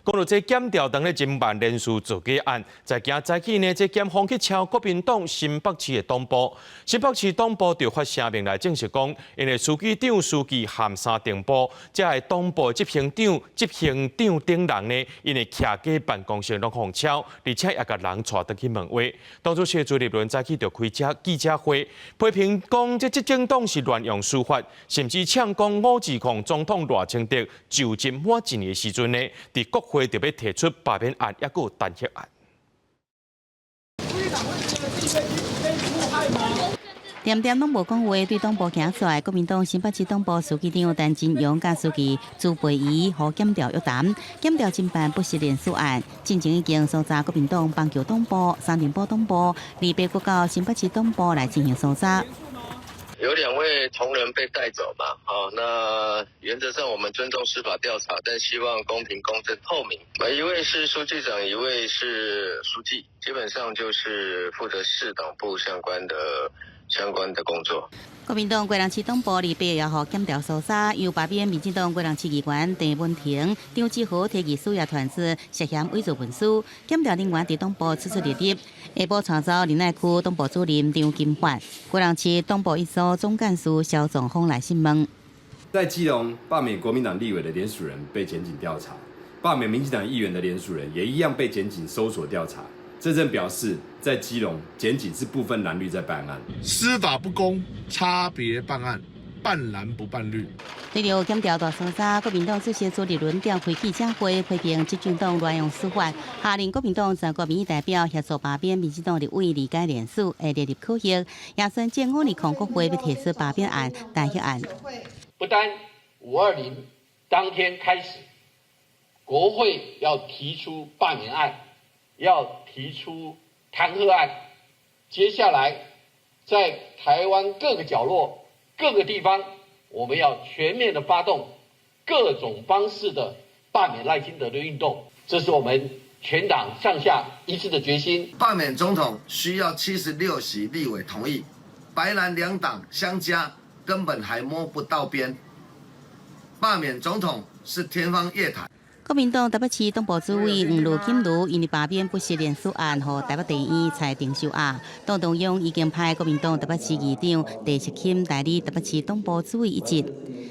講到這檢調當咧偵辦連署造假案，在今早起呢，這檢方去敲國民黨新北市的黨部，新北市黨部就發聲明來證實講，𪜶的書記長、書記含三重部，這个黨部執行長、執行長等人呢，𪜶的徛家辦公室攏予敲，而且也共人帶轉去問話。黨主席朱立倫早起就開這記者會，批評講這執政黨是亂用司法，甚至嗆講520總統賴清德就任滿一年的時陣呢，佇國會就欲提出罷免案，抑閣有彈劾案。恬恬攏無講話，對黨部行出來，國民黨新北市黨部書記長陳真榮佮書記朱培儀予檢調約談，檢調偵辦不實連署案，進前已經搜查國民黨板橋黨部、三重埔黨部，二八閣到新北市黨部來進行搜查。有兩位同仁被帶走嘛？好，那原則上我們尊重司法調查，但希望公平、公正、透明。一位是書記長，一位是書記，基本上就是負責市黨部相關的工作。國民黨基隆市黨部二八也予檢調搜查，由罷免民進黨基隆市議員鄭文婷、張志豪提議事業團子涉嫌偽造文書，檢調人員佇黨部出出入入，下晡帶走仁愛區黨部主任張金發，基隆市黨部一所總幹事蕭仲峰來訊問。在基隆罷免國民黨立委的聯署人被檢警調查，罷免民進黨議員的聯署人也一樣被檢警搜索調查。這正表示，在基隆檢警是不分藍綠在辦案，司法不公，差別辦案，辦藍不辦綠。對著檢調大搜查，國民黨主席朱立倫召開記者會，批評執政黨亂用司法，下令國民黨全國民意代表協助罷免民進黨立委李佳連署，會列入考核，也宣戰520國會欲提出罷免案、彈劾案。不單520當天開始，國會要提出罷免案，要提出彈劾案，接下來在台灣各個角落、各個地方，我們要全面的發動各種方式的罷免賴清德的運動，這是我們全黨上下一致的決心。罷免總統需要76席立委同意，白藍兩黨相加根本還摸不到邊，罷免總統是天方夜譚。國民黨台北市黨部主委黃盧錦如因為罷免不實連署案，予台北地院裁定收押。黨中央已經派國民黨台北市議長鄭錫欽代理台北市黨部主委一職。